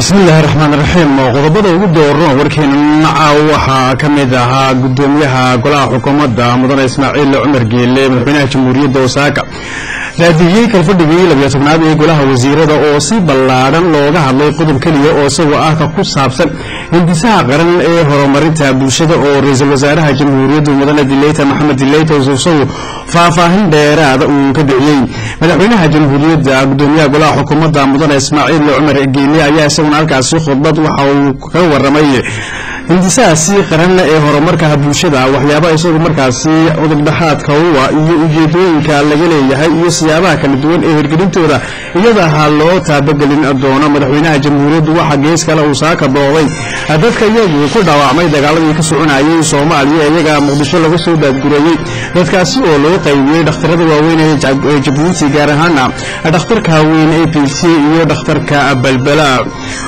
Bismillahi raxmaan raxiim. Qodobada ugu dooran warkeena waxaa ka mid ahaa gudoomiyaha golaha xukuumadda Mudane Ismaaciil Cumar Geele, madaxweynaha Jamhuuriyadda Osaaka, raadiyey kalfadhigii 12aad ee golaha wasiirada oo si ballaadhan looga hadlay qodob keliya oo isagoo ah ka ku saabsan hindisaha qaran ee horumarinta bulshada, oo ra-iisul wasaaraha Jamhuuriyaddu Mudane Dileyta Maxamed Dileyta isagu faahfaahin dheeraada uu ka bixiyey. Madaxweynaha Jamhuuriyadda, gudoomiyaha golaha xukuumadda Mudane Ismaaciil Cumar Geele ayaa isaguna halkaasi khudbad waxa uu kaga waramay hindisahaasi qaran ee horumarka bulshada, waxyaaba isagu markaasi cudurdhaxaadka uwa iyo ujeedooyinka laga leeyahay iyo siyaabaha kala duwan ee hirgelintooda iyada ha loo taabagelin doono. Madaxweynaha Jamhuuriyaddu waxa gees kale uu saaka booqday dadka iyagu ku dhaawacmay dagaaladii ka soconayay Soomaaliya, iyaga Muqdisho laga soo daadgureeyey, dadkaasi oo loo qaybiyey dhakhtarada waaweyn ee Jabuuti, gaar ahaana dhakhtarka weyn ee p c iyo dhakhtarka Balbala.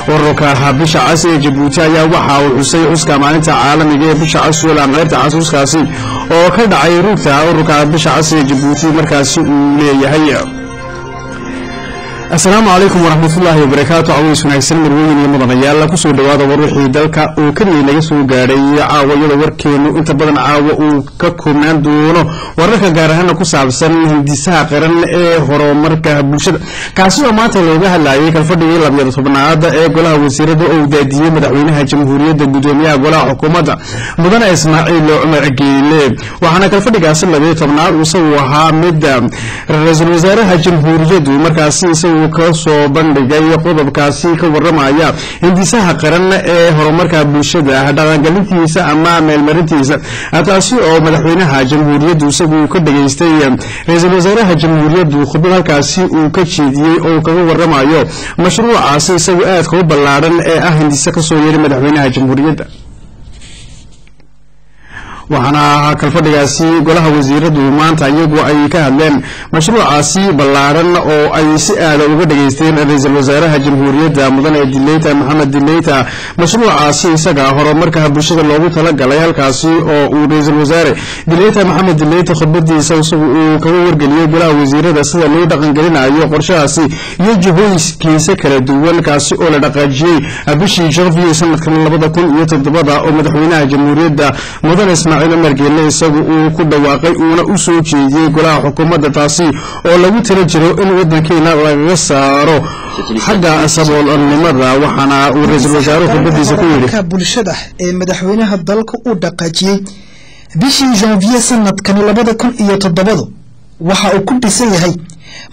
Ururka Bisha Cas ee Jabuuti ayaa waxa uu xusay xuska maalinta caalamiga ee Bisha Cas iyo Laanqeyrta Cas, xuskaasi oo ka dhacay rugta ururka Bisha Cas ee Jabuuti markaasi uu leeyahay. Asalaamu calaykum waraxmatullaahi wabarakaatu. Caways wanaagsan, marweyn iyo mudanayaal, kusoo dhawaada war wixii dalka uu keliya naga soo gaadhay caawa, iyadoo warkeenu inta badan caawa uu ka koobnaan doono wararka gaar ahaana ku saabsan hindisaha qaran ee horumarka bulshada, kaasi oo maanta looga hadlayay kalfadhigii 12aad ee golaha wasiirada oo daadiyey madaxweynaha Jamhuuriyadda, gudoomiyaha golaha xukuumadda Mudane Ismaaciil Cumar Geele. Waxaana kalfadhigaasi 12aad isagu ahaa mid ra-iisul wasaaraha Jamhuuriyaddu markaasi isagu ka soo bandhigay qodobkaasi ka waramaya hindisaha qaran ee horumarka bulshada, dhaqangelintiisa ama meelmarintiisa, taasi oo madaxweynaha Jamhuuriyaddu isagu ka dhageystay ra-iisul wasaaraha Jamhuuriyaddu khudbad halkaasi uu ka jeediyey oo kaga waramayo mashruucaasi isagu aadka u ballaadhan ee ah hindise kasoo yeeray madaxweynaha Jamhuuriyadda. Waxaana kalfadhigaasi golaha wasiiradu maanta iyagu ay ka hadleen mashruucaasi ballaadhan oo ay si aada uga dhageysteen ra-iisul wasaaraha Jamhuuriyadda Mudane Dileyta Maxamed Dileyta, mashruucaasi isaga horumarka bulshada loogu talagalay, halkaasi oo uu ra-iisul wasaare Dileyta Maxamed Dileyta khudbadiisa isagu uu kaga wargeliyey golaha wasiirada sida loo dhaqangelinayo qorshahaasi iyo jihooyinkiisa kala duwan, kaasi oo la dhaqaajiyey bishii janvier sanadkan 2007, oo madaxweynaha Jamhuuriyadda Mudane Ismaaciil Cumar Geelle isagu uu ku dhawaaqay uuna u soo jeediyey golaha xukuumadda, taasi oo lagu tala jiro in wadankeena lagaga saaro xagga saboolnimada. Waxaana uu ra-iisul wasaaruhu khudbadiisa ku yidhi: Bulshada ee madaxweynaha dalka uu dhaqaajiyey bishii janvier sanadkani 2007 waxa uu ku dhisan yahay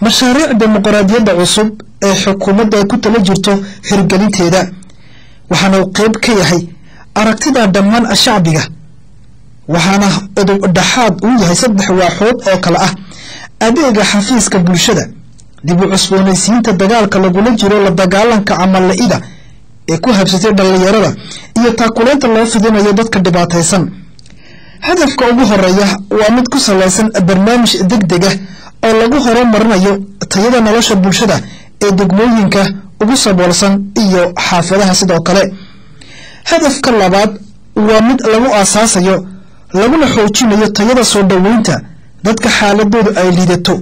mashaariic dimuqraadiyadda cusub ee xukuumadda ay ku tala jirto hirgelinteeda, waxaana uu qeyb ka yahay aragtida dhammaan shacbiga, waxaana udub dhexaad uu yahay saddex waaxood oo kale ah: adeega xafiiska bulshada, dib u cusboonaysiinta dagaalka lagula jiro la dagaalanka camal-la-ida ee ku habsatay dhallinyarada, iyo taakuleynta loo fidinayo dadka dhibaataysan. Hadafka ugu horeeya waa mid ku salaysan barnaamij deg deg ah oo lagu horumarinayo tayada nolosha bulshada ee degmooyinka ugu saboolsan iyo xaafadaha. Sidoo kale, hadafka labaad waa mid lagu aasaasayo laguna xoojinayo tayada soo dhoweynta dadka xaaladoodu ay liidato.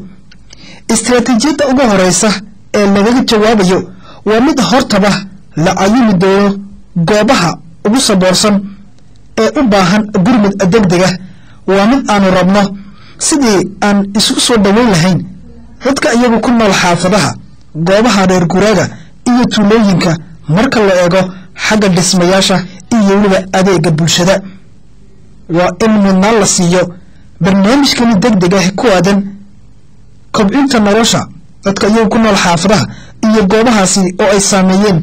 Istaraatiijiyadda ugu horeysa ee lagaga jawaabayo waa mid hortaba la cayimi doono goobaha ugu saboorsan ee u baahan gurmud deg deg ah. Waa mid aanu rabno sidii aan isugu soo dhoweyn lahayn dadka iyagu ku nool xaafadaha, goobaha reer guraaga iyo tuulooyinka marka la eego xagga dhismayaasha iyo weliba adeega bulshada. Waa in mudnaan la siiyo barnaamijkani deg deg ah ku aadan kobcinta nolosha dadka iyagu ku nool xaafadaha iyo goobahaasi oo ay saameeyeen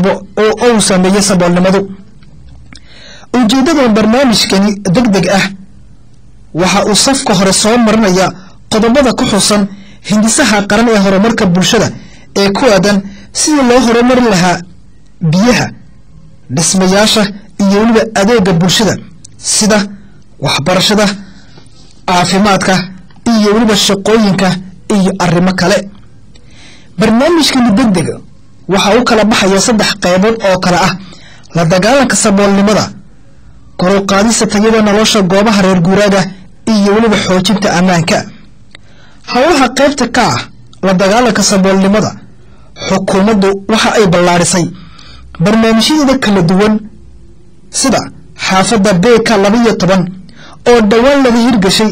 oo uu saameeyey saboolnimadu. Ujeeddada barnaamijkani deg deg ah waxa uu safka hore soo marinaya qodobada ku xusan hindisaha qaran ee horumarka bulshada ee ku aadan sidii loo horumarin lahaa biyaha, dhismayaasha iyo weliba adeega bulshada sida waxbarashada, caafimaadka iyo weliba shaqooyinka iyo arrimo kale. Barnaamijkani deg dega waxa uu kala baxaya saddex qaybood oo kale ah: la dagaalanka saboolnimada, kor u qaadista tayada nolosha goobaha reer guuraaga iyo weliba xoojinta ammaanka. Howlaha qaybta ka ah la dagaalanka saboolnimada, Xukuumaddu waxa ay ballaadhisay barnaamijyadeeda kala duwan, sida xaafadda BK 12 oo dhowaan laga hirgashay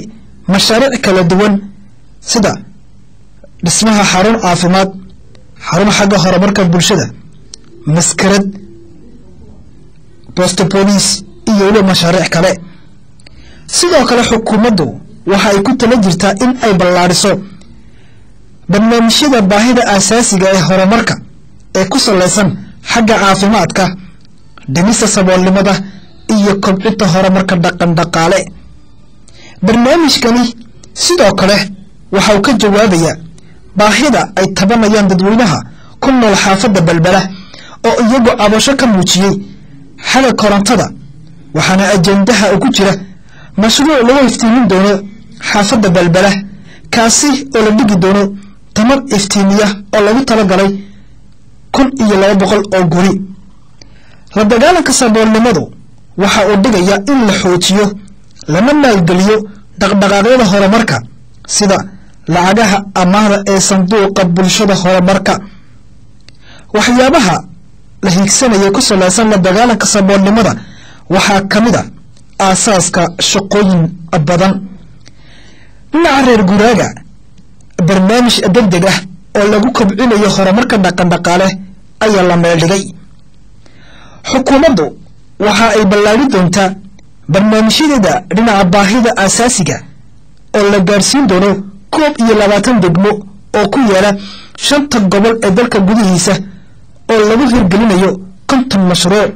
mashaariic kala duwan, sida dhismaha xarun caafimaad, xarun xagga horumarka bulshada, maskarad, poste police iyo weliba mashaariic kale. Sidoo kale xukuumaddu waxa ay ku tala jirtaa in ay ballaadhiso barnaamijyada baahida aasaasiga ee horumarka ee ku salaysan xagga caafimaadka, dhimista saboolnimada iyo kobcinta horumarka dhaqan dhaqaale. Barnaamijkani sidoo kale waxa uu ka jawaabayaa baahida ay tabanayaan dadweynaha ku nool xaafadda Balbala oo iyagu cabasho ka muujiyey xagga korontada, waxaana ajendaha uu ku jira mashruuc lagu iftiimin doono xaafadda Balbala, kaasi oo la dhigi doono tamar iftiimiya oo lagu talagalay 1200 oo guri. La dagaalanka saboolnimadu waxa uu dhigayaa in la xoojiyo lana maalgeliyo dhaqdhaqaaqyada horumarka, sida lacagaha amaahda ee sanduuqa bulshada horumarka. Waxyaabaha la hiigsanaya ku salaysan la dagaalanka saboolnimada waxaa ka mid a aasaaska shaqooyin badan. Dhinaca reer guraaga, barnaamij degdeg ah oo lagu kobcinayo horumarka dhaqan dhaqaale ayaa la meel dhigay. Xukuumaddu waxa ay ballaari doontaa barnaamijyadeeda dhinaca baahida aasaasiga oo la gaadhsiin doono 21 degmo oo ku yaala shanta gobol ee dalka gudihiisa oo lagu hirgelinayo 50 mashruuc.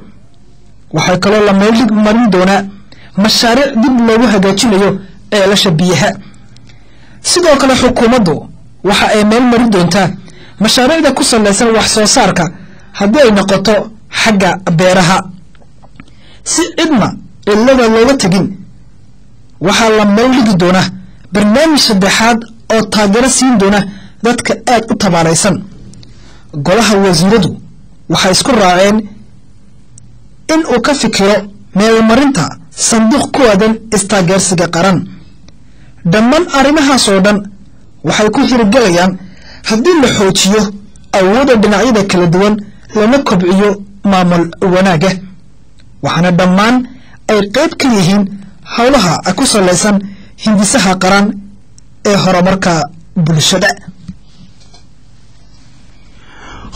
Waxaa kaloo la meeldhig marin doonaa mashaariic dib loogu hagaajinayo ceelasha biyaha. Sidoo kale xukuumaddu waxa ay meel marin doontaa mashaariicda ku salaysan wax soo saarka, haddii ay noqoto xagga beeraha, si cidna cilada looga tegin. Waxaa la meel dhigi doonaa barnaamij saddexaad oo taageero siin doona dadka aad u tabaalaysan. Golaha wasiiradu waxay isku raaceen in uu ka fikiro meelmarinta sanduuq ku aadan istaageersiga qaran. Dhammaan arrimahaas oo dhan waxay ku hirgelayaan haddii la xoojiyo awoodda dhinacyada kala duwan lana kobciyo maamul wanaagga, waxaana dhammaan ay qayb ka yihiin howlaha ku salaysan hindisaha qaran ee horumarka bulshada.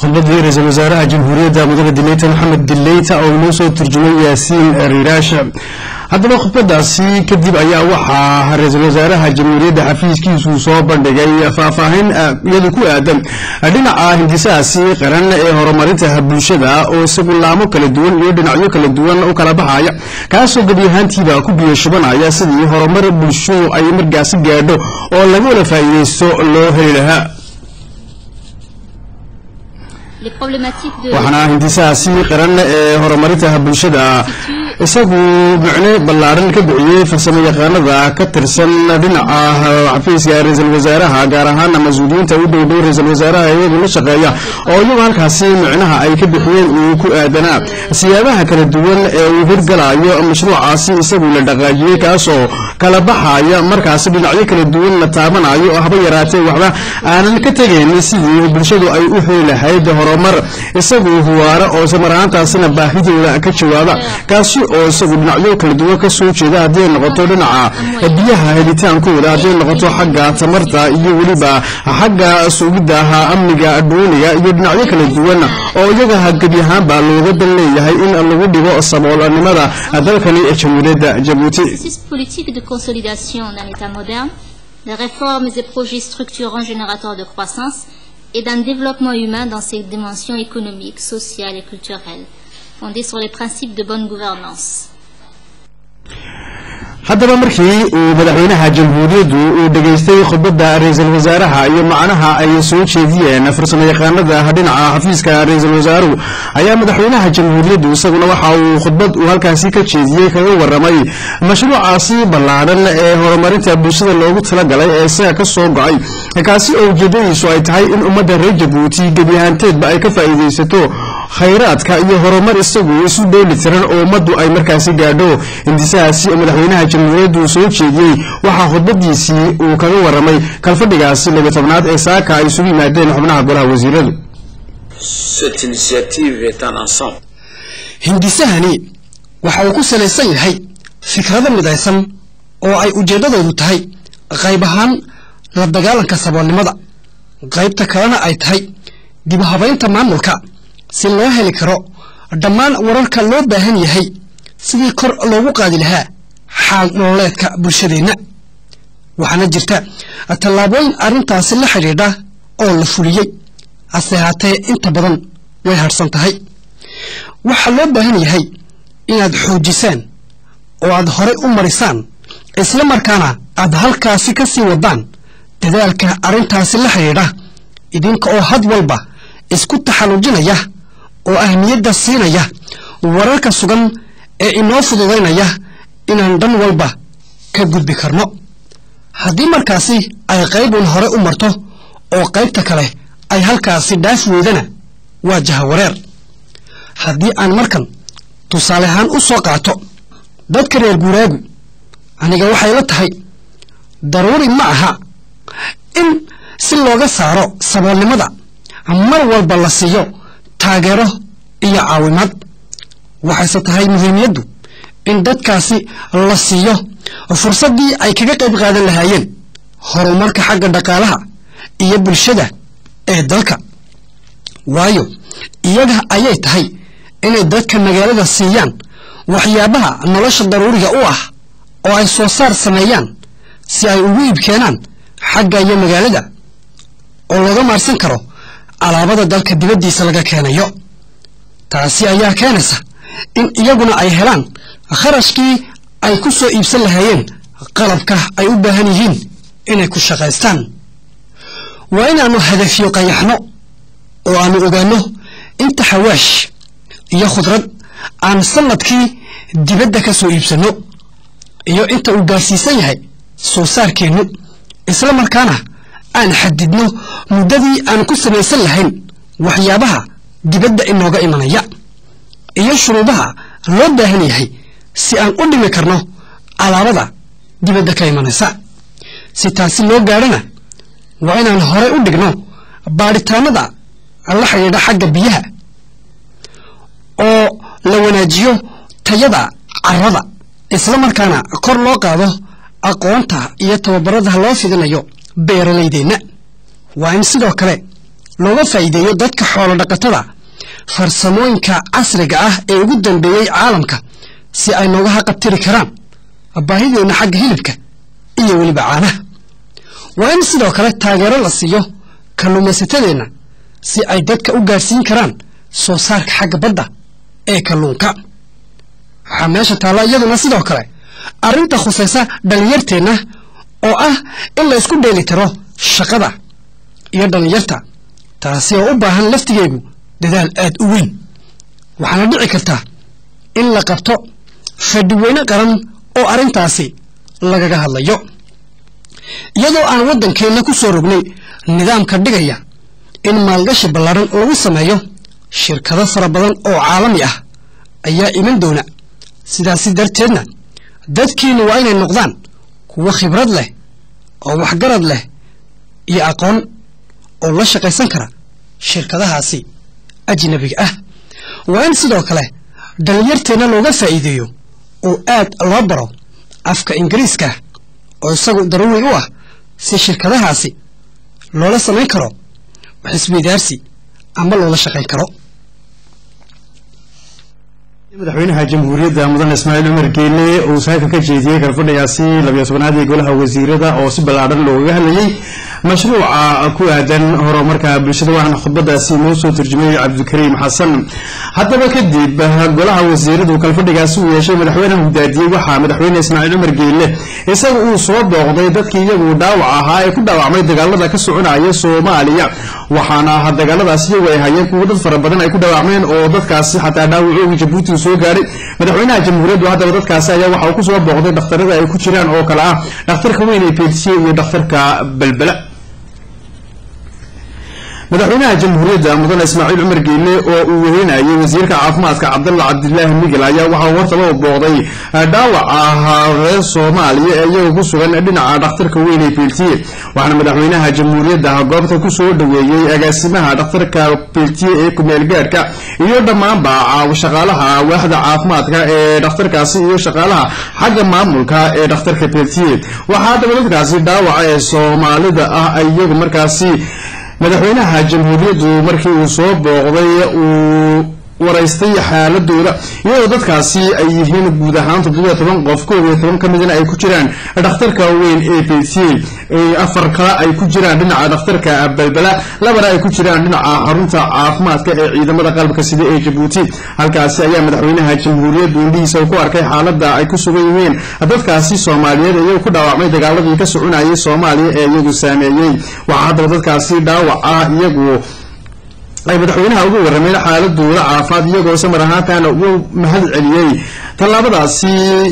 Khudbadii ra-iisul wasaaraha Jamhuuriyadda mudane Dileyta Maxamed Dileyta oo inoo soo turjumay Yaasiin Riiraash. Haddaba khudbadaasi kadib ayaa waxaa ra-iisul wasaaraha Jamhuuriyadda xafiiskiisu soo bandhigay faahfaahin iyadu ku aadan dhinaca hindisahaasi qaran ee horumarinta bulshada oo isagu laamo kala duwan iyo dhinacyo kala duwan u kala baxaya, kaasoo gebi ahaantiiba ku biyo shubanaya sidii horumar bulsho ay markaasi gaadho oo laga wada faa'iidaysto loo heli lahaa. Waxaana hindisahaasi qaran ee horumarinta bulshada isagu micno ballaaran ka bixiyey farsamo yaqaanada ka tirsan dhinaca xafiiska ra-iisul wasaaraha, gaar ahaana mas-uuliyiinta u dhow dhow ra-iisul wasaaraha iyagu la shaqeeya, oo iyagu halkaasi micnaha ay ka bixiyeen uu ku aadanaa siyaabaha kala duwan ee uu hirgalayo mashruucaasi isagu la dhaqaajiyey, kaasoo kala baxaya markaasi dhinacyo kala duwan la taabanayo oo haba yaraatee waxba aanan ka tegayn sidii bulshadu ay u heli lahayd horumar isagu huwaara oo islamar ahaantaasina baahidooda ka jawaaba, kaasi oo isagu dhinacyo kala duwan ka soo jeeda, haddii ay noqoto dhinaca biyaha helitaankooda, haddii ay noqoto xagga tamarta iyo weliba xagga sugidda amniga dhuuniga iyo dhinacyo kala duwan oo iyaga gebi ahaanba looga dan leeyahay in lagu dhigo saboolnimada dalkani ee Jamhuuriyadda Jabuuti. Politique de consolidation d'un État moderne, des réformes et projets structurants générateurs de croissance et d'un développement humain dans ses dimensions économiques, sociales et culturelles, fondées sur les principes de bonne gouvernance. Haddaba markii uu madaxweynaha Jamhuuriyaddu uu dhegaystay khudbadda ra-iisul wasaaraha iyo macnaha ay soo jeediyeen farsamo yaqaanada dhinaca xafiiska ra-iisul wasaaruhu, ayaa madaxweynaha Jamhuuriyaddu isaguna waxa uu khudbad uu halkaasi ka jeediyey kaga waramay mashruucaasi ballaadhan ee horumarinta bulshada loogu talagalay ee isaga ka soo go'ay, kaasi oo ujeedadiisu ay tahay in ummadda reer Jabuuti gebi ahaanteedba ay ka faa'iidaysato khayraadka iyo horumar isagu isu dheeli tiran oo ummaddu ay markaasi gaadho. Hindisahaasi oo madaxweynaha Jamhuuriyaddu soo jeediyey waxaa khudbadiisii uu kaga waramay kalfadhigaasi 12aad ee saaka ay isugu yimaadeen xubnaha golaha wasiiradu. Cette initiative est un ensemble. Hindisahani waxa uu ku salaysan yahay fikrado midaysan oo ay ujeeddadoodu tahay qayb ahaan la dagaalanka saboolnimada, qaybta kalena ay tahay dib u habaynta maamulka si loo heli karo dhammaan wararka loo baahan yahay sidii kor loogu qaadi lahaa xaal nololeedka bulshadeenna. Waxaana jirta tallaabooyin arrintaasi la xidhiidha oo la fuliyey, hase haatee inta badan way harsan tahay. Waxaa loo baahan yahay inaad xoojisaan oo aad horey u marisaan, isla markaana aad halkaasi ka sii wadaan dadaalka arrintaasi la xidhiidha, idinka oo had walba isku taxallujinaya oo ahmiyadda siinaya wararka sugan ee inoo fududaynaya inaan dhan walba ka gudbi karno. Haddii markaasi ay qayb uun hore u marto oo qaybta kale ay halkaasi dhaafi weydana, waa jahawareer. Haddii aan markan tusaale ahaan u soo qaato dadka reer guuraagu, aniga waxay la tahay daruuri ma aha in si looga saaro saboolnimada mar walba la siiyo taageero iyo caawimaad. Waxayse tahay muhiimiyaddu in dadkaasi la siiyo fursaddii ay kaga qayb qaadan lahaayeen horumarka xagga dhaqaalaha iyo bulshada ee dalka, waayo iyaga ayay tahay inay dadka magaalada siiyaan waxyaabaha nolosha daruuriga u ah oo ay soo saar sameeyaan si ay ugu iib keenaan xagga iyo magaalada oo looga maarsan karo alaabada dalka dibaddiisa laga keenayo. Taasi ayaa keenaysa in iyaguna ay helaan kharashkii ay ku soo iibsan lahaayeen qalabka ay u baahan yihiin inay ku shaqaystaan. Waa inaannu hadafyo qayaxno oo aanu ogaanno inta xawaash iyo khudrad aan sanadkii dibadda ka soo iibsanno iyo inta uu gaarsiisan yahay soo saarkeennu, isla markaana aan xadidno muddadii aan ku samaysan lahayn waxyaabaha dibadda inooga imanaya iyo shuruudaha loo baahan yahay si aan u dhimi karno alaabada dibadda ka imanaysa. Si taasi loo gaadhana, waa inaan horey u dhigno baadhitaanada la xidhiidha xagga biyaha oo la wanaajiyo tayada carrada, isla markaana kor loo qaado aqoonta iyo tababarada loo fidinayo beeralaydeenna. Waa in sidoo kale looga faa'iideeyo dadka xoolo dhaqatada farsamooyinka casriga ah ee ugu dambeeyey caalamka si ay nooga haqabtiri karaan baahideenna xagga hilibka iyo weliba caanaha. Waa in sidoo kale taageero la siiyo kalluumaysatadeenna si ay dadka u gaadhsiin karaan soo saarka xagga badda ee kalluunka. Waxaa meesha taalla iyaduna sidoo kale arrinta khusaysa dhallinyarteenna oo ah in la isku dheeli tiro shaqada iyo dhallinyarta, taasi oo u baahan laftigeegu dadaal aad u weyn. Waxaana dhici kartaa in la qabto fadhiweyne qaran oo arrintaasi lagaga hadlayo, iyadoo aan waddankeenna ku soo rognay nidaamka dhigaya in maalgashi ballaaran lagu sameeyo. Shirkado fara badan oo caalami ah ayaa iman doona, sidaasi darteedna dadkiinnu waa inay noqdaan kuwo khibrad leh oo waxgarad leh iyo aqoon oo la shaqaysan kara shirkadahaasi ajnabiga ah. Waa in sidoo kale dhallinyarteenna looga faa'iideeyo oo aad loo baro afka Ingiriiska oo isagu daruuri u ah si shirkadahaasi loola samayn karo wax isweydaarsi ama loola shaqayn karo. Madaxweynaha Jamhuuriyadda Mudane Ismaaciil Cumar Geele uu saaka ka jeediyey kalfadhigaasi 12aad ee golaha wasiirada oo si ballaadhan loogaga hadlayay mashruuca ku aadan horumarka bulshada, waxaana khudbadaasi noo soo turjumay Cabdikariim Xasan. Haddaba kadib golaha wasiiradu kalfadhigaasi uu yeeshay madaxweynaha hudaadiyey, waxaa madaxweyne Ismaaciil Cumar Geele isaga uu soo booqday dadkii iyagu dhaawac ahaa ee ku dhaawacmay dagaalada ka soconaya Soomaaliya, waxaana dagaaladaasi iyagu ay hayeen kuwo dad fara badan ay ku dhaawacmeen oo dadkaasi xataa dhaawacoogi Jabuuti uu soo gaadhay. Madaxweynaha jamhuuriyaddu haddaba dadkaasi ayaa waxa uu kusoo booqday dhakhtarada ay ku jiraan oo kale ah dhakhtarka weyn ee Beelsiye iyo dhakhtarka Belbela. Madaxweynaha Jamhuuriyadda Mudane Ismaaciil Cumar Geelle oo uu weheynayay wasiirka caafimaadka Cabdalla Cabdilaahi Migel ayaa waxaa hortaba u booqday dhaawaca reer Soomaaliya ee iyaga ku sugan dhinaca dhakhtarka weyn ee Peltier. Waxaana madaxweynaha Jamhuuriyadda goobta kusoo dhaweeyey agaasimaha dhakhtarka Peltier ee kumeel gaadhka iyo dhammaanba shaqaalaha waaxda caafimaadka ee dhakhtarkaasi iyo shaqaalaha xagga maamulka ee dhakhtarka Peltier. Waxaa haddaba dadkaasi dhaawaca ee Soomaalida ah iyagu markaasi madaxweynaha Jamhuuriyaddu markii uu soo booqday uu waraystay xaaladooda, iyadoo dadkaasi ay yihiin guud ahaan 17 qof, 11 ka midna ay ku jiraan dhakhtarka weyn ee Peltier, 4 kale ay ku jiraan dhinaca dhakhtarka Balbala, 2na ay ku jiraan dhinaca xarunta caafimaadka ee ciidamada qalabka sida ee Jabuuti. Halkaasi ayaa madaxweynaha Jamhuuriyaddu indhihiisa ku arkay xaaladda ay ku sugan yihiin dadkaasi Soomaaliyeed iyagu ku dhaawacmay dagaaladii ka soconayay Soomaaliya ee iyagu saameeyey. Waxaa haddaba dadkaasi dhaawac ah iyagu ay madaxweynaha uga warrameen xaaladooda caafimaad, iyagoo samar ahaantaana ugu mahad celiyey tallaabadaasi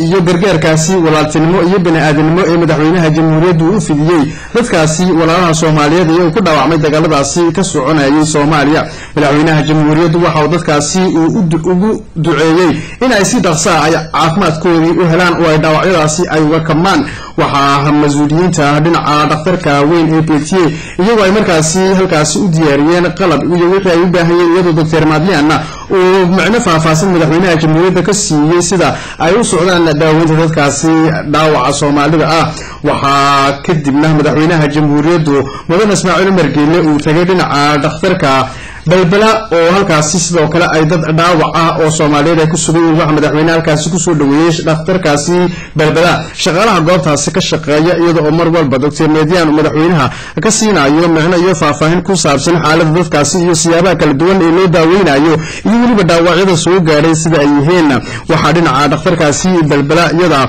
iyo gargaarkaasi walaaltinimo iyo bani-aadanimo ee madaxweynaha Jamhuuriyaddu u fidiyey dadkaasi walaalaha Soomaaliyeed iyagoo ku dhaawacmay dagaaladaasi ka soconayay Soomaaliya. Madaxweynaha Jamhuuriyaddu waxa uu dadkaasi uu ugu duceeyey in ay si dhaqsaa ay caafimaadkoodii u helaan oo ay dhaawacyadaasi ay uga kabmaan. Waxaa mas-uuliyiinta dhinaca dhakhtarka weyn ee Peltier iyagoo ay markaasi halkaasi u diyaariyeen qalab iyo wixii ay u baahanyeen, iyadoo Doctor Madlianna uu micno faahfaahsan madaxweynaha Jamhuuriyadda ka siiyey sida ay u socdaan daaweynta dadkaasi dhaawaca Soomaalida ah. Waxaa kadibna madaxweynaha Jamhuuriyaddu Mudane Ismaaciil Cumar Geelle uu tagay dhinaca dhakhtarka Balbala oo halkaasi sidoo kale ay dad dhaawac ah oo Soomaaliyeed ay ku sugan yihiin. Waxaa madaxweyne halkaasi kusoo dhaweeyey dhakhtarkaasi Balbala shaqaalaha goobtaasi ka shaqeeya, iyada oo mar walba Doctor Median uu madaxweynaha ka siinayo micno iyo faahfaahin ku saabsan xaaladda dadkaasi iyo siyaabaha kala duwan ee loo daaweynayo iyo weliba dhaawacyada soo gaadhay sida ay yihiin. Waxaa dhinaca dhakhtarkaasi Balbala iyada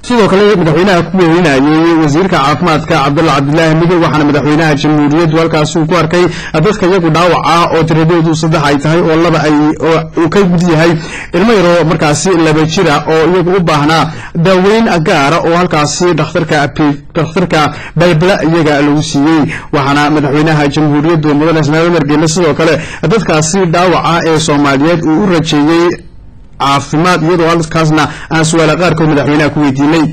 sidoo kale madaxweynaha ku wehelinayay wasiirka caafimaadka Cabdalla Cabdilaahi Mige. Waxaana madaxweynaha Jamhuuriyaddu halkaasi uu ku arkay dadka iyagu dhaawac ah oo tiradoodu 3 ay tahay, oo 2 ay uu ka gud yahay ilmo yaroo markaasi 2 jira oo iyagu u baahnaa daaweyn gaara oo halkaasi dhakhtarka Balbala iyaga lagu siiyey. Waxaana madaxweynaha Jamhuuriyaddu Mudane Ismaaciil Cumar Geelle sidoo kale dadkaasi dhaawaca ee Soomaaliyeed uu u rajeeyey caafimaad, iyadoo halkaasna aan su-aala qaarkood madaxweynaha ku weydiinay.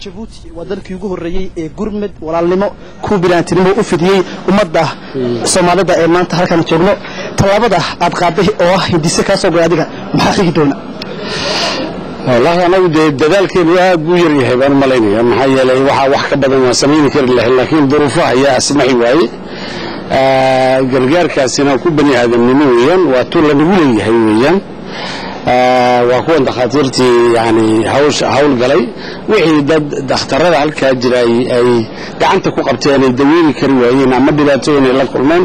Jabuuti waa dalkii ugu horreeyey ee gurmad walaalnimo ku bini'aadantinimo u fidiyey ummadda Soomaalida ee maanta halkan joogno. Tallaabada aad qaaday oo ah hindise kaa soo goy adiga, maxaa xigi doona? Wallaahi anagu dee dadaalkeenu aad buu yar yahay baan u malaynaya, maxaa yeelay waxaa wax ka badan waan samayni kari lahayn, laakiin duruufaha ayaa asmaxi waaye. Gargaarkaasina ku bani aadamnimo weeyaan, waa tu lanagu leeyahay weeyaan. Waa kuwan dakhaatiirtii yani hawsha hawl galay, wixii dad dhakhtarada halkaa jira ay gacanta ku qabteen ay daweeni kari waayeen ama dhibaatooyin ay la kulmeen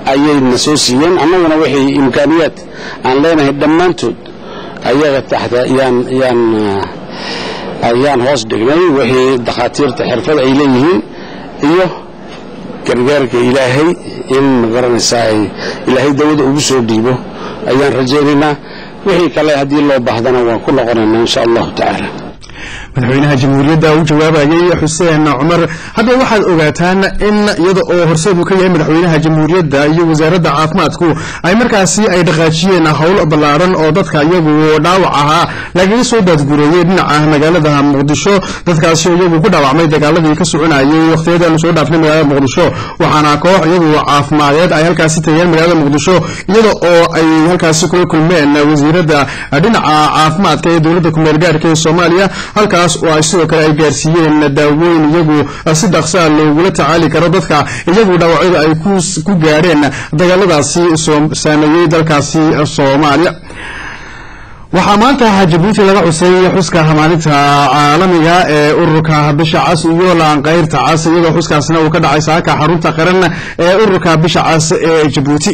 ayay na soo siiyeen. Annaguna wixii imkaaniyaad aan leenahay dhammaantood ayaga taxta ayaan hoos dhignay, wixii dakhaatiirta xirfad ay leeyihiin iyo gargaarka Ilaahay in magaranaysaa ay Ilaahay dawada ugu soo dhiibo ayaan rajaynaynaa. Wixii kale haddii loo baahdana waan ku noqonaynaa insha Allahu tacaala. Madaxweynaha Jamhuuriyadda u jawaabayay Xuseen Cumar. Haddaba waxaad ogaataan in iyada oo horseed uu ka yahay madaxweynaha Jamhuuriyadda iyo wasaaradda caafimaadku ay markaasi ay dhaqaajiyeen howl ballaaran oo dadka iyagu dhaawac ahaa lagaga soo daadgureeyey dhinaca magaalada Muqdisho, dadkaasi oo iyagu ku dhaawacmay dagaaladii ka soconayay waqtiyadan soo dhaafnay magaalada Muqdisho. Waxaana koox iyagu caafimadeed ay halkaasi tageen magaalada Muqdisho, iyada oo ay halkaasi kula kulmeen wasiiradda dhinaca caafimaadka ee dowladda kumeel gaarka ee Soomaaliya, halkaas oo ay sidoo kale ay gaarsiiyeen daawooyin iyagu si dhaqsaa loogula tacaali karo dadka iyagu dhaawacyada ay ku gaadheen dagaaladaasi saameeyey dalkaasi Soomaaliya. Waxaa maanta Jabuuti laga xusay xuska maalinta caalamiga ee ururka Bisha Cas iyo Laanqeyrta Cas, iyadoo xuskaasna uu ka dhacay saaka xarunta qaran ee ururka Bisha Cas ee Jabuuti.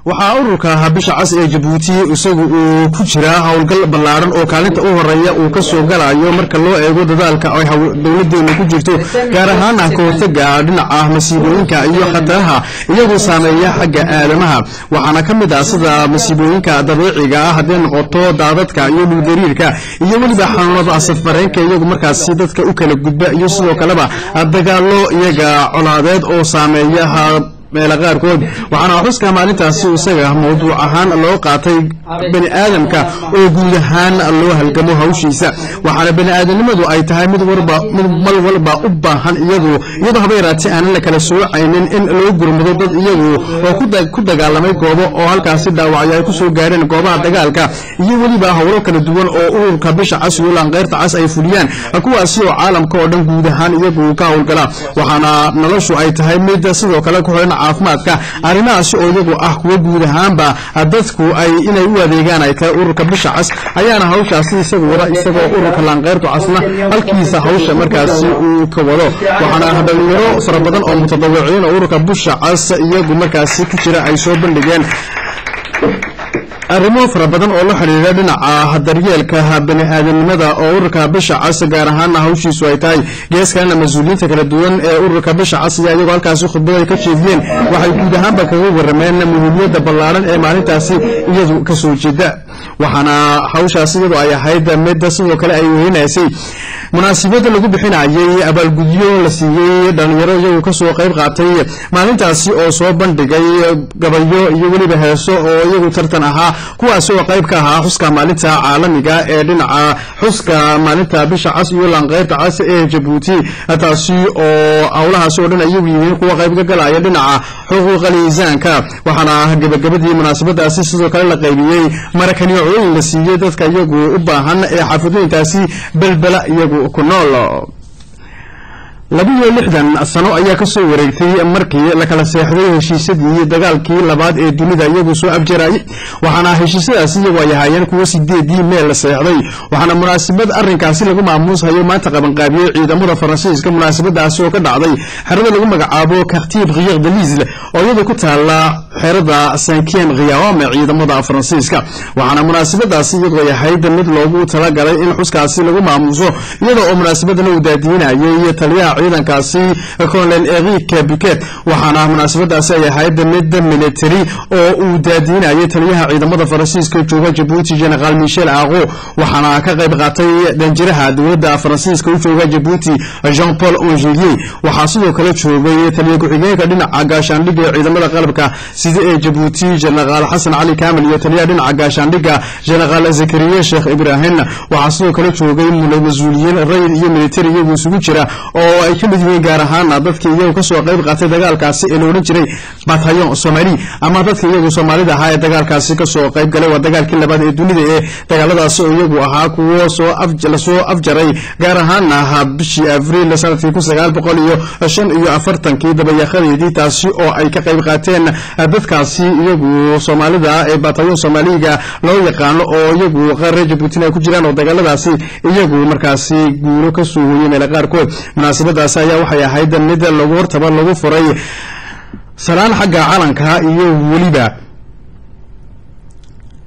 Waxaa ururka Bisha Cas ee Jabuuti isagu uu ku jiraa howlgal ballaaran oo kaalinta u horeeya uu ka soo galayo marka loo eego dadaalka ay dowladeenu ku jirto, gaar ahaana ka hortaga dhinaca masiibooyinka iyo khataraha iyagoo saameeya xagga aadamaha. Waxaana ka mid ah sida masiibooyinka dabiiciga ah, hadday noqoto daadadka iyo dhulgariirka iyo weliba xanuunada safmareenka iyagu markaasi dadka u kala gudba, iyo sidoo kaleba dagaallo iyaga colaadeed oo saameeya meela qaarkood. Waxaana xuska maalintaasi isaga mawduuc ahaan loo qaatay bani aadamka oo guud ahaan loo halgamo hawshiisa. Waxaana bani aadamnimadu ay tahay mid warba mid mal walba u baahan iyadu iyadoo haba yaraatee aanan la kala soocaynin in loo gurmado dad iyagu oo ku dagaalamay goobo oo halkaasi dhaawacyo ay kusoo gaareen goobaha dagaalka, iyo weliba howlo kala duwan oo ururka Bisha Cas iyo Laanqeyrta Cas ay fuliyaan, kuwaasi oo caalamka oo dhan guud ahaan iyagu ka howlgala. Waxaana noloshu ay tahay mid sidoo kale ku xiran caafimaadka, arrimahaasi oo iyagu ah kuwo guud ahaanba dadku ay inay u adeegaan ay tahay. Ururka Bisha Cas ayaana hawshaasi isagu wada, isagoo ururka Laanqeyrtu Casna halkiisa hawsha markaasi uu ka wado. Waxaana dhalinyaro fara badan oo mutadawiciin oo ururka Bisha Cas iyagu markaasi ku jira ay soo bandhigeen arrimo fara badan oo la xidhiidha dhinaca daryeelka bani aadamnimada oo ururka Bisha Cas gaar ahaana hawshiisu ay tahay. Gees kalena, mas-uuliyiinta kala duwan ee ururka Bisha Cas iyo iyagoo halkaasi khudbada ay ka jeediyeen waxay guud ahaanba kaga warrameen muhiimiyadda ballaaran ee maalintaasi iyadu kasoo jeeda. Waxaana hawshaasi iyadu ay ahayd mid sidoo kale ay wehinaysay munaasabada lagu bixinayay abaalgudyo la siiyey dhalinyaro iyagu kasoo qayb qaatay maalintaasi oo soo bandhigay gabayo iyo weliba heeso oo iyagu tartan ahaa, kuwaasi oo qayb ka ahaa xuska maalinta caalamiga ee dhinaca xuska maalinta Bisha Cas iyo Laanqeyrta Cas ee Jabuuti, taasi oo howlahaasi oo dhan iyagu yihiin kuwa qayb ka galaya dhinaca xuquuqal insaanka. Waxaana gabagabadii munaasabadaasi sidoo kale la qaybiyey marakaniicooyin la siiyey dadka iyagu u baahan ee xaafadooyinkaasi Belbela iyagu ku nool. 62 sano ayaa kasoo wareegtay markii la kala seexday heshiisyadii dagaalkii labaad ee dunida iyagu soo afjarayay. Waxaana heshiisyadaasi iyagu ay ahaayeen kuwo 8dii Mee la seexday. Waxaana munaasabad arrinkaasi lagu maamuushayo maanta qabanqaabiyey ciidamada Faransiiska, munaasabadaasi oo ka dhacday xerada lagu magacaabo Quartier Brière de Lisle oo iyadu ku taala xerada Cinquième Guillaume ciidamada Faransiiska. Waxaana munaasabadaasi iyadu ay ahayd mid loogu talagalay in xuskaasi lagu maamuuso, iyada oo munaasabadana uu daadiinayay taliyaha ciidankaasi, Colonel Eric Buquet. Waxaana munaasabadaasi ay ahayd mid military oo uu daadiinayay taliyaha ciidamada Faransiiska jooga Jabuuti, General Michel Ago. Waxaana ka qayb qaatay danjiraha dowladda Faransiiska u jooga Jabuuti, Jean Paul Angelier. Waxaa sidoo kale joogay taliya ku-xigeenka dhinaca gaashaandhigga ee ciidamada qalabka sida ee Jabuuti, Generaal Xasan Cali Kamil, iyo taliyaha dhinaca gaashaandhigga, Generaal Zakariya Sheekh Ibraahim. Waxaa sidoo kale joogay mas-uuliyiin rayid iyo military iyagu isugu jira oo ay ka mid yihiin gaar ahaan dadkii iyagu kasoo qayb qaatay dagaalkaasi ee la odhan jiray Bataillon Somali, ama dadka iyagu Soomaalida ahaa ee dagaalkaasi kasoo qayb galay. Waa dagaalkii labaad ee dunida ee dagaaladaasi oo iyagu ahaa kuwo soo lasoo afjaray gaar ahaana bishii Abriil sanadkii 1945kii dabayaaqadeedii, taasi oo ay ka qayb qaateen dadkaasi iyagu Soomaalida ee Bataillon Soomaaliga loo yaqaano oo iyagu qaar reer Jabuutina ay ku jiraan oo dagaaladaasi iyagu markaasi guulo kasoo hoyay meela qaarkood. Munaasabadaasi ayaa waxay ahayd mid lagu hortaba lagu furay salaan xagga calanka iyo weliba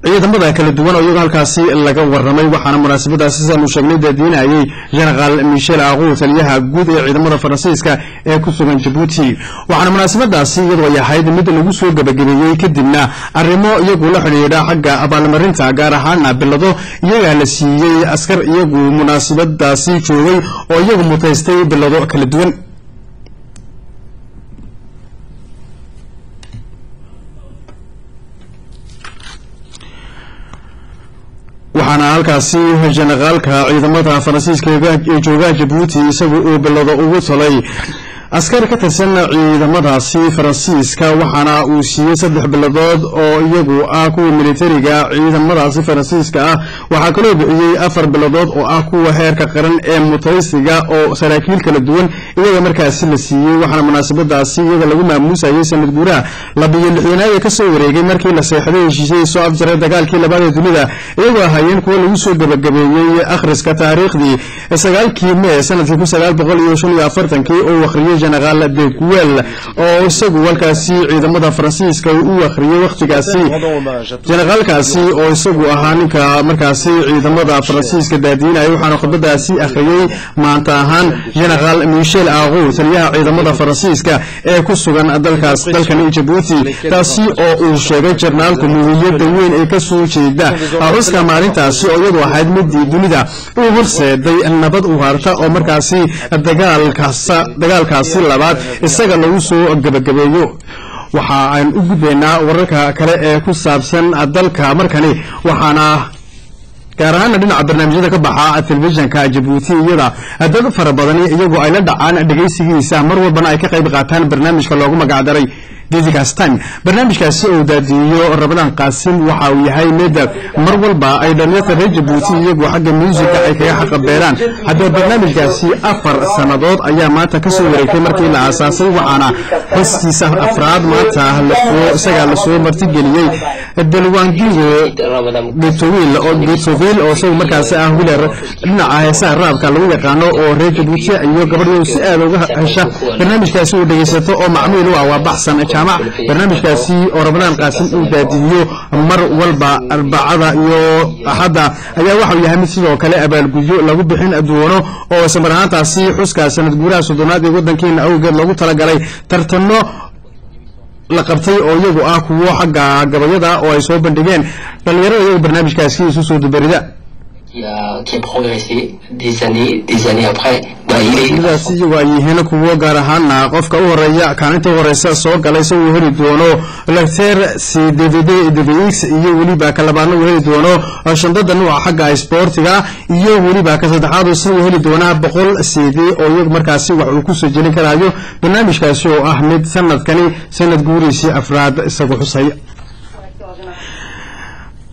ciidamada kala duwan oo iyago halkaasi laga warramay. Waxaana munaasabadaasi, sidaanu sheegnay, daadiinayay Generaal Michel Aqu, taliyaha guud ee ciidamada Faransiiska ee ku sugan Jabuuti. Waxaana munaasabadaasi iyadoo ay ahayd mid lagu soo gebagabeeyey kadibna arrimo iyagu la xidhiidha xagga abaalmarinta, gaar ahaana bilado iyagaa la siiyey askar iyagu munaasabadaasi joogay oo iyagu mutaystay bilado kala duwan. Waxaana halkaasi jenaraalka ciidamada Faransiiska ee jooga Jabuuti isagu uu bilado ugu talay askar ka tirsan ciidamadaasi Faransiiska. Waxaana uu siiyey 3 biladood oo iyagu ah kuwa militariga ciidamadaasi Faransiiska ah. Waxaa kaloo bixiyey 4 biladood oo ah kuwa heerka qaran ee mutaysiga oo saraakiil kala duwan iyaga markaasi la siiyey. Waxaana munaasabadaasi iyaga lagu maamuusayay sanad guuraha 62aad ee kasoo wareegay markii la seexday heshiisyadii soo afjaray dagaalkii labaad ee dunida, iyagoo ahaayeen kuwa lagu soo gabagabeeyey akhriska taariikhdii 9kii Mee sanadkii 1945kii oo akhriyey Generaal de Gaulle oo isagu halkaasi ciidamada Faransiiska u akhriyay wakhtigaasi. Generaalkaasi oo isagu ahaa ninka markaasi ciidamada Faransiiska daadiinaya, waxaana khudbadaasi akhriyey maanta ahaan Generaal Michel Ago, taliyaha ciidamada Faransiiska ee ku sugan dalkaas dalkani Jabuuti, taasi oo uu sheegay jenaraalku muhiimiyadda weyn ee ka soo jeeda xuska maalintaasi oo iyadu ahayd midii dunida u horseeday nabad u harta oo markaasi dagaalkaasi labaad isaga lagu soo gabagabeeyo. Waxa aan u gudbaynaa wararka kale ee ku saabsan dalka markani, waxaana gaar ahaana dhinaca barnaamijyada ka baxa telefishinka Jabuuti, iyada dad fara badani iyagu ay la dhacaan dhegaysigiisa, mar walbana ay ka qayb qaataan barnaamijka loogu magacdaray Dedicace Time. Barnaamijkaasi uu daadiyo Rabadaan Qaasim waxa uu yahay mid mar walba ay dhalinyarta reer Jabuuti iyagu xagga muusiga ay kaga xaqabeeraan. Haddaba barnaamijkaasi 4 sannadood ayaa maanta kasoo wareegtay markii la aasaasay, waxaana xuskiisa afraad maanta isagaa lasoo martigeliyey Dalwangigo Getowiil oo Getowiil oo isagu markaasi ah wilar dhinaca heesaha raabka lagu yaqaano oo reer Jabuuti iyo gabadhu si aad uga hesha barnaamijkaasi uu dhegaysato oo macmiil u ah, waa Baxsan Jaamac. Barnaamijkaasi oo Ramadaan Qaasim uu daadiyo mar walba Arbacada iyo Axadda ayaa waxau yahay mid sidoo kale abaalgudyo lagu bixin doono oo ismar ahaantaasi xuska sanad guuraha 30aad ee wadankeena awgeed loogu talagalay tartano la qabtay oo iyagu ah kuwo xagga gabayada oo ay soo bandhigeen dhalinyarada iyagu barnaamijkaasi isu soo dubarida. Qui a progressé des années après. Bah, il est Sidaas iyagu ay yihiin kuwo gaar ahaana qofka u horeeya kaalinta u horeysa soo galay isaguu heli doono lecter c DVD DVX, iyo weliba ka labaadna uu heli doono shandada nuuca xagga sportiga, iyo weliba ka saddexaad isagu heli doonaa 100 CD oo iyagu markaasi wax uu kusoo jelin karayo. Barnaamijkaasi oo ah mid sanadkani sanad guuriisii afraad isagu xusaya.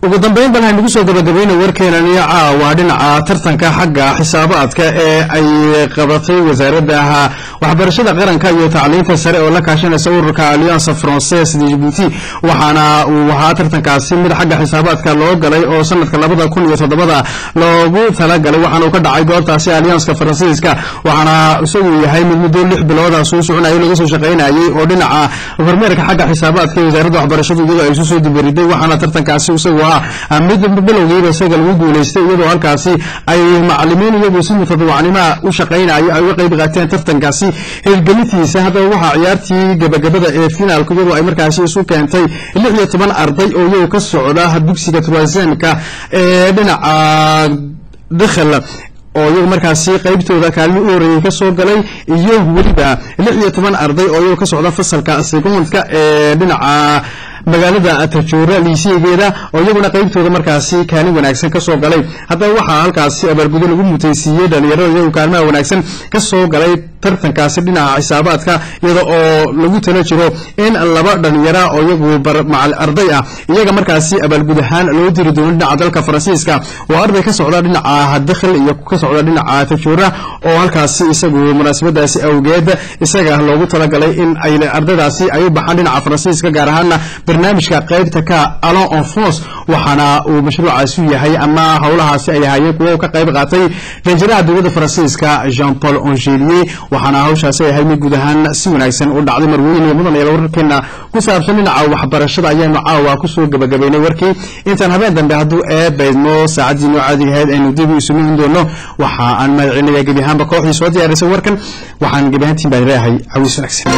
Ugu dambeyn bal haynugu soo gabagabayna warkeenani caawa dhinaca tartanka xagga xisaabaadka ee ay qabatay wasaaradda waxbarashada qaranka iyo tacliinta sare oo la kaashanaysa ururka Alliance Française de Djibouti. Waxaana uu ahaa tartankaasi mid xagga xisaabaadka loo galay oo sanadka 2007 loogu talagalay, waxaana uu ka dhacay goobtaasi Allianceka Faransiiska, waxaana isagu yahay mid muddo 6 bilooda soo soconayay, laga soo shaqaynayay oo dhinaca kormeerka xagga xisaabaadka ee wasaaradda waxbarashadu iyadoo ay isu soo dibariday. Waxaana tartankaasi isagu ahaa mid bilowgiiba isaga lagu guulaystay, iyadoo halkaasi ay macalimiin iyagu si mutadawacnimoa u shaqaynayo ay uga qayb qaateen tartankaasi hirgelintiisa. Haddaba waxaa ciyaartii gabagabada ee finaalku iyadoo ay markaasi isu keentay 16 arday oo iyagu ka socda dugsiga troisième-ka ee dhinaca Dakhal oo iyagu markaasi qaybtooda kaalmi u horeeyey ka soo galay, iyo weliba 16 arday oo iyagu ka socda fasalka secondka ee dhinaca magaalada Tajoora liisigeeda oo iyaguna qaybtooda markaasi kaalin wanaagsan ka soo galay. Haddaba waxaa halkaasi abaalgudo lagu mutaysiiyey dhalinyarada iyagu kaalmaha wanaagsan ka soo galay tartankaasi dhinaca xisaabaadka, iyada oo lagu talo jiro in laba dhalinyara oo iyagu arday ah iyaga markaasi abaalgud ahaan loo diri doono dhinaca dalka Faransiiska, oo arday ka socda dhinaca Dakhil iyo ka socda dhinaca Tajoora oo halkaasi isagu munaasabadaasi awgeed isaga loogu talagalay in ay ardaydaasi ay u baxaan dhinaca Faransiiska, gaar ahaana barnaamijka qaybta ka Allons en France. Waxaana uu mashruucaasi yahay ama howlahaasi ay ahaayeen kuwo ka qayb qaatay danjiraha dowladda Faransiiska Jean Paul Angelier, waxaana hawshaasi ay ahayd mid guud ahaan si wanaagsan u dhacday. Marweyne iyo mudan yaal, wararkeena ku saabsan dhinaca waxbarashada ayaanu caawa kusoo gabagabaynay warkii. Intaan habeen dambe hadduu eebaydmo saacaddii noo caadiga ahayd aynu dib u isugu iman doono, waxa aan mahadcelinayaa gebi ahaanba kooxdii soo diyaarisay warkan. Waxaan gebi ahaantiin baan leeyahay cawiis wanaagsan.